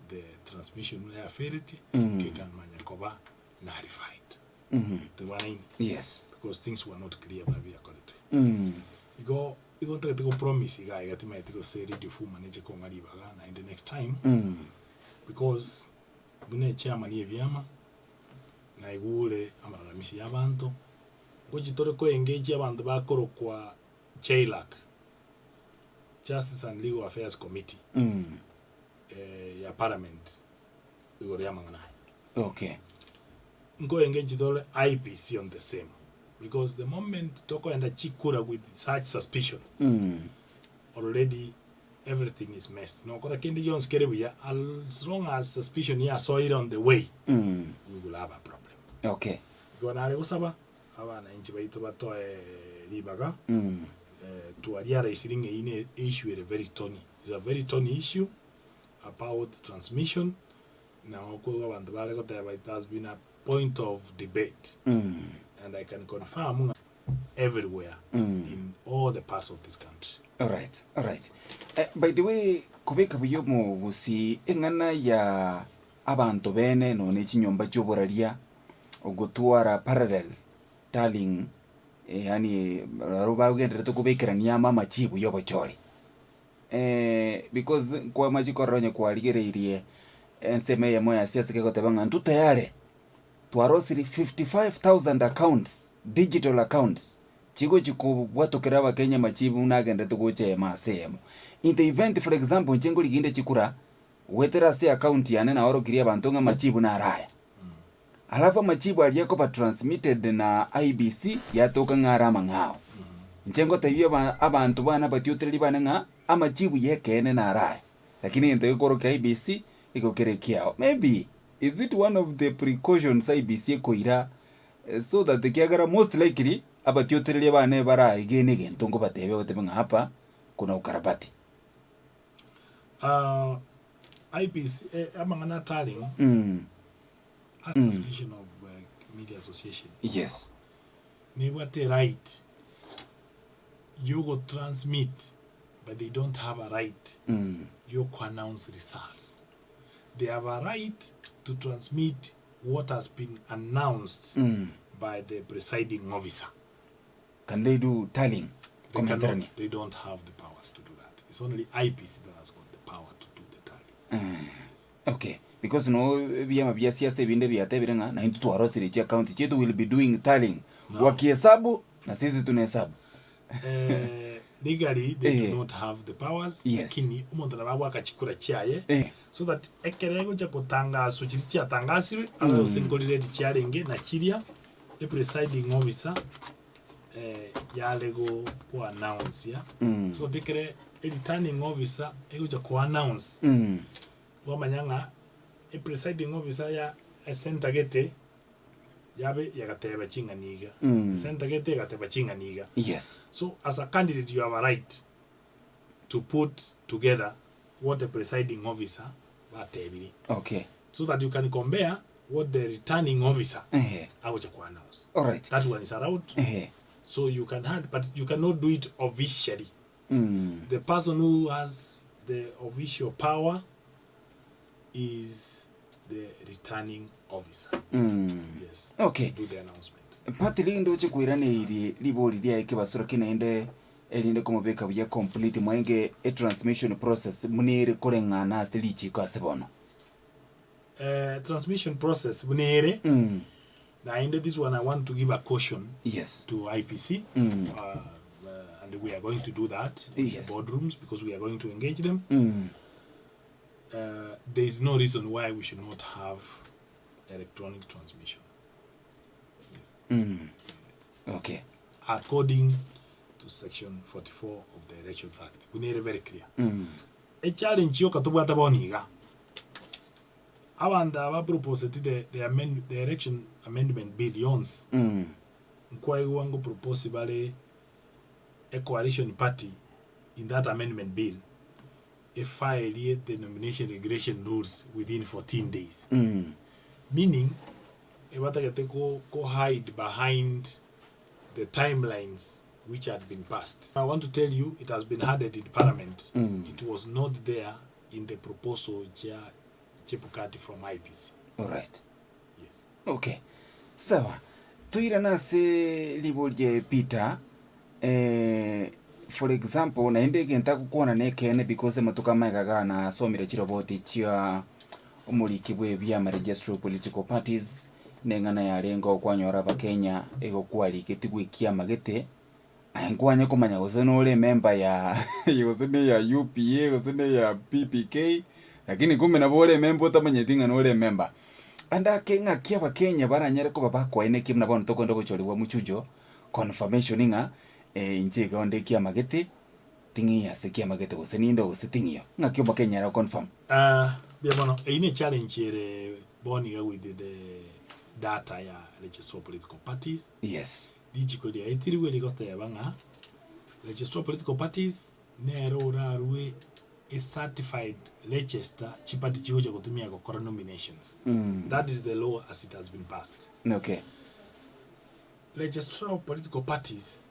the transmission buna yaferetie, kekamanya koba nullified. Tebwanaini? Yes. Because things were not clear buna biakoretwe. Igo igo ntagete go promise iga iga timaeti gose Radio Fuma neche kong'a ribaga naende next time, because buna echairman ya ebiama, naigure amalalamishi ya abanto, ngochi tore ko engage abanto bakorokwa JLAC, Justice and Legal Affairs Committee, ya parliament igoro ya amang'ana aya. Okay. Nko engage tore IEBC on the same because the moment tokoenda chikura with such suspicion already everything is messed. Nokora kende gionsi kere buya as long as suspicion yasoire on the way we will have a problem. Okay. Igo nare gosaba abananchi baito batoe ribaga twarealisire ng'a eyio ne issue ere very thorny. It's a very thorny issue about transmission na okoigwa abanto bare goteba it has been a point of debate and I can confirm ng'a everywhere in all the parts of this country. Alright, alright. Eh, by the way, kobeka buya omogusii eng'ana ya abanto bene nonya ne chinyomba chi'oboraria, ogotwara parallel tallying, yaani barabwo bagendererete kobekerania amo amachibu ya obochori. Because nkwamache korora onye kwarigereirie ensemo eyemo ya siasa kegoteba ng'a intwe tayare, twarosirie 55,000 accounts, digital accounts, chigochi kobwatokera abakenya amachibu buna agenderete gocha eyemo ase eyemo. In the event for example inche nkorigia inde chikura, goetera ase account yane naorokirie abanto ng'a amachibu naro aya. Alafu amachibu aria akoba transmitted na IEBC yatoka ng'a are amang'ao. Inche ngotebia aba abanto bane abatiotereri bane ng'a amachibu y'ekeene naro aya. Lakini egento gekorokia IEBC igo kere ekiao. Maybe is it one of the precautions IEBC ekoira so that ekiagera most likely abatiotereria bane baraegene egento nkobatebia batebe ng'a hapa kuna ukarabati. IEBC, amang'ana atari Association of Media Association Yes. nebwate eright yogotransmit but they don't have a right yokoannounce results. They have a right to transmit what has been announced by the presiding officer. Can they do tallying? They cannot, they don't have the powers to do that. It's only IEBC that has got the power to do the tallying. Yes. Okay, because no ebiama bia siasa ebinde biatebire ng'a naintwe twarosirie chiaccount chiaito will be doing tallying. No. Wakihesabu na sisi tunahesabu. Eh, legally they Eh. do not have the powers Yes. lakini omonto nabo agwaka chikura chiaye Eh. so that ekero egocha kotangaswa chiria chiatangasirwe arore gose nkorire chiarenge na chiria E presiding officer yare go go announce ya so tekere e returning officer egocha ko announce kwamanya ng'a e presiding officer ya esenta gete yabe yagateba ching'ana iga, esenta gete egateba ching'ana iga. Yes. So as a candidate you have a right to put together what the presiding officer batebire. Okay. So that you can compare what the returning officer Ehe. agocha ko announce. Alright. That one is allowed. Ehe. So you can hand but you cannot do it officially. The person who has the official power is the returning officer. Yes. Okay. To do the announcement. Partly ndoche koiraneiri ribori riaye kebasura ki naende erinde komobeka buya complete mwaenge e transmission process buna ere koreng'ana ase richiko ase bono. Transmission process buna ere, naende this one I want to give a caution Yes. to IEBC and we are going to do that in the Yes. boardrooms because we are going to engage them. There is no reason why we should not have electronic transmission. Yes. Okay. According to section 44 of the Elections Act. Buna ere very clear. Echallenge yoka tobwate bono iga, abanto aba baproposeti the the amend the election amendment bill yonsi, nkwaigwa ngopropose bare a coalition party in that amendment bill efaerie the nomination regulation rules within 14 days. Meaning, ebatagete ko ko hide behind the timelines which had been passed. I want to tell you it has been added in parliament, it was not there in the proposal chia Chebukati from IEBC. Alright. Yes. Okay. Sawa. Toirane ase riboria Peter, eh, for example, naende egento agokwana na ekeene because amatuko amaega igaa nasomire chiroboti chia omoriki bwa ebiama Registry of Political Parties, na eng'ana yarenge okwanyora abakenya igo kwarigetigwe ekiama gete, aye nkwanye komanya gose nore emember ya gose na eya UPA gose na eya PPK, lakini kumbe nabo ore emember otamanyeti ng'a nore emember. Ande ake ng'aki abakenya baranyare koba bakoenekia buna bono tokoenda obochori bwa mochujo, confirmation ng'a inche iga onde ekiama gete, ting'iyo ase ekiama gete gose ninde gose ting'iyo. Ng'aki omokenya aro confirm? Mbuya mono, eyio ne challenge ere bono iga with the data ya Registrar of Political Parties. Yes. Richiko riaetirwe rigoteba ng'a Registrar of Political Parties nere orarue a certified register chiparty chigocha gotumia gokora nominations. That is the law as it has been passed. Okay. Registrar of Political Parties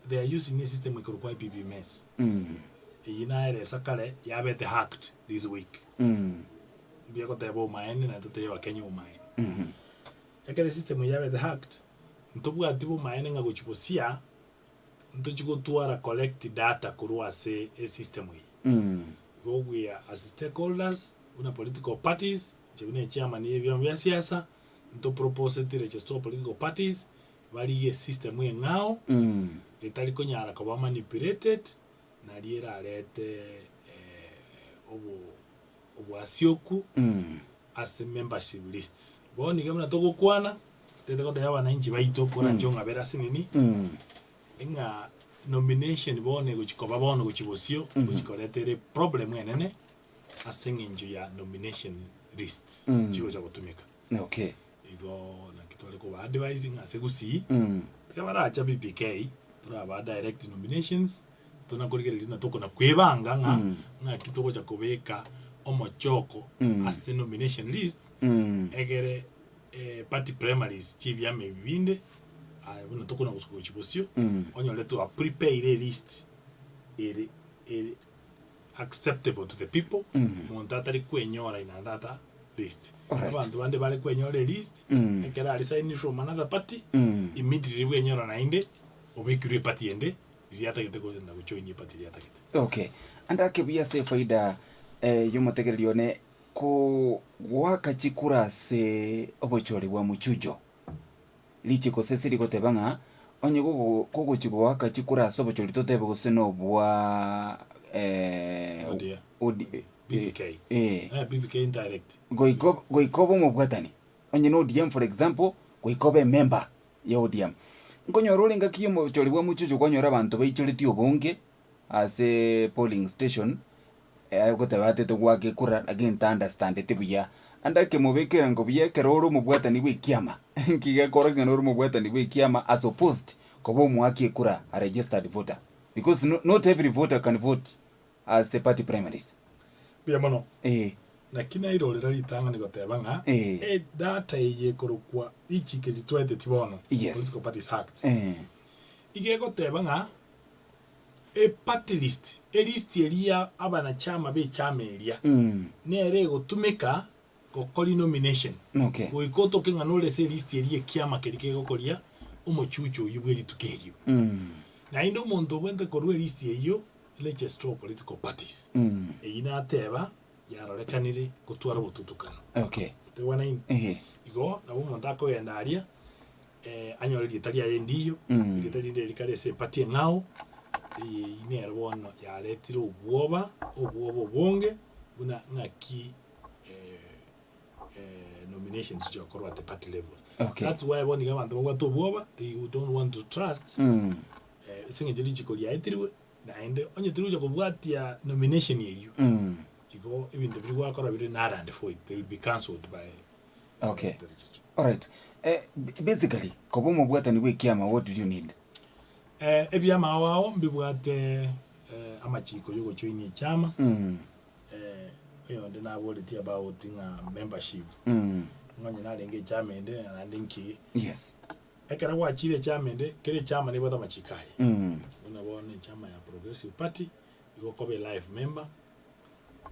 they are using a system ekorokwa IPPMS. Eyio naeresa kare yabete hacked this week. Mbuya goteba omaene naende totebie abakenya omaene. Ekero esystem eyio yabete hacked, ntobwati bomaene ng'a gochia gosia, ntochia gotwara correct data korwa ase esystem eye. Igo we are as stakeholders, buna political parties, inche buna echairman ya ebiama bia siasa, ntoproposeti registrar of political parties, barigie esystem eng'ao, etari konyara koba manipulated, naria erarete obo obwasioku ase membership lists. Bono iga buna togokwana, tete gotebia abananchi baito koranche ong'abere ase nini, ng'a nomination bono egochi koba bono gochi bosio, gochi koreta ere problem enene ase eng'encho ya nomination lists chigocha gotumeka. Okay. Igo naki tware koba advise ng'a ase Gusii, tiga baracha BBK, torabaa direct nominations, tona korigereria na tokona kwebanga ng'a ng'aki togocha kobeka omochoko ase nomination list, egere party primaries chia ebiama ebi binde, aye buna tokona gosuka gochia bosio, onyore twa prepare elist ere ere acceptable to the people, monto atari kwenyora in another list. Alright. Abanto bande bare kwenyora elist, ekero aresign from another party, immediately bwenyora naende obekirwe eparty ende, riria atagete kogenda gojoin eparty riria atagete. Okay, ande ake buya ase efaida y'omotegereri one, ko goaka chikura ase obochori bwa mochujo, Richiko gose ase rigoteba ng'a onye gogo kogochi goaka chikura ase obochori totebe gose nobwa ODM. OD BBK. eh, Eh, BBK indirect. goika goika obe omobwatani, onye na ODM for example, goika obe emember ya ODM. Nkonyora ore engaki ya omochori bwa mochuchu kwanyora abanto baichoretie obonge ase polling station, Agoteba atete goaka ekura lakini nta-understandeti buya. Ande akemobekera ngo buya ekero ore omobwatani bw'ekiama, nki gekorokia ng'a nore omobwatani bw'ekiama as opposed koba omoaki ekura a registered voter because no not every voter can vote ase party primaries. Mbuya mono. Eeh. Naki nairorera ritang'ani goteba ng'a Eeh. edata eye ekorokwa richiko eri twaeteti bono, Yes. Political Parties Act, Eeh. iga egoteba ng'a E party list, elist eria ya abanachama b'echama eria, nere egotumeka gokori nomination. Okay. Goika otoke ng'a nore ase elist eria y'ekiama keria kegokoria omochuchu oyio bwe rituko erio. Naende omonto obwenerete korwa elist eyio, Registrar of Political Parties, eyio nateba yarorekanire gotwara obotutukano. Okay. Tobwanaini? Ehe. Igo nabo omonto akogenda aria, anyore erieta riaye ndiyo, erieta rinde rikare ase eparty eng'ao, eyio nero bono yaretire obwoba, obwoba obonge, buna ng'aki nominations chigokorwa at the party levels. Okay. That's why bono iga abanto babwate obwoba, they don't want to trust, ase eng'encho richiko riaetirwe, naende onye torigocha kobwatia nomination eyio, igo ebinto biria gwakora bire null and void, they will be cancelled by Okay. the registrar. Alright. Eh, basically, koba omobwatani bw'ekiama what do you need? Eh, ebiama ao ao mbibwate eh, amachiko yogojoinia echiama Mm. eh, oyonde naboretie about ng'a membership Mm. ng'a onye narenge echiama ende naende nki Yes. ekero gwachire echiama ende kera echiama nebwate amachiko aye Mm. buna bono echiama ya Progressive Party igo okoba elife member.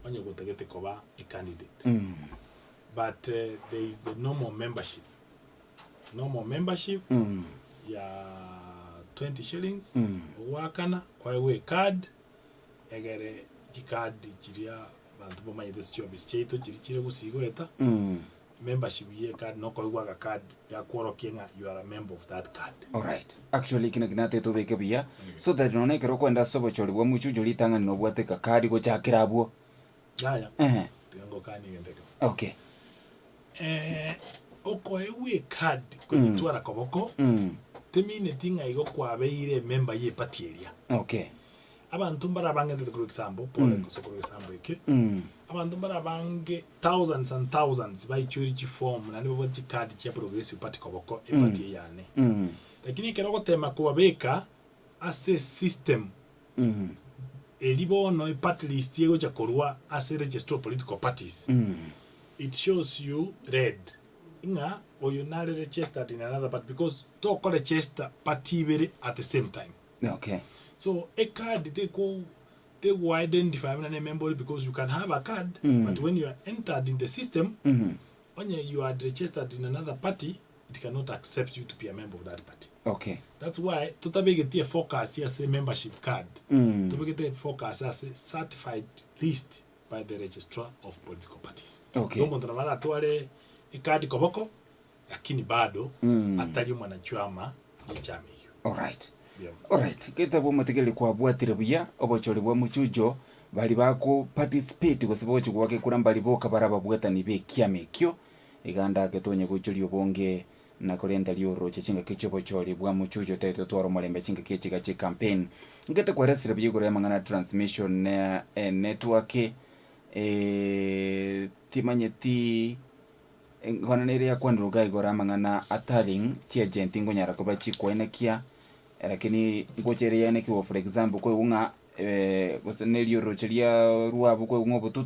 Onye gotagete koba a candidate. But there is the normal membership. Normal membership ya 20 shillings, ogoakana kwaegwa ecard, egere chicard chiria abanto bamanyete ase chiofisi chiaito chiria chire gusii goeta, membership ya ecard nokoegwa agacard gakworokia ng'a you are a member of that card. Alright. Actually ekio nakio natagete obeke buya, so that nonya ekero okoenda ase obochori bwa mochucho ritang'ani nobwate ekakadi gochakera abwo. Yaya, Ehe. tiga ngokanie egento ekemo. Okay. Okoegwa ecard konyetwara koboko, temineti ng'a igo kwabeire emember ye eparty eria. Okay. Abanto mbare abang'entete korwa egesambo, pole gose korwa egesambo eke, abanto mbare abange thousands and thousands baichoire chiform naende babwate chicard chia Progressive Party koboko eparty eye yane. Lakini ekero ogotema kobabeka ase esystem eria bono eparty list egocha korwa ase registrar of political parties, it shows you red ng'a oyo nare registered in another party because tokoregister party ibere at the same time. Okay. So ecard teko tego identify buna ne member ore because you can have a card but when you are entered in the system onye you had registered in another party it cannot accept you to be a member of that party. Okay. That's why totabegeti efocus ase membership card tobegete efocus ase certified list by the registrar of political parties. Okay. Igo omonto nabo aratware ecard koboko lakini bado atari omwanachwama ye chama eyio. Alright. Mbuya. Alright, getabu omotegereri kwabwatire buya obochori bwa mochucho bari bako participate gose bagochi goaka ekura mbari boka bare ababwatani be ekiama ekio iga ndake tonye goichoria obonge na korenta rioroche chingaki chiobochori bwa mochucho tari totware omorembe chingaki echi iga chie campaign. Ngete kweresire buya igoro y'amang'ana ya transmission na enetwork timanyeti Engwana nere yakwanire iga igoro amang'ana atari chiagenti nkonyara koba chikoenekia, lakini ngocha ere yaenekiwa for example koigwa ng'a gose ne rioroche ria rwabo koigwa ng'a obotutu.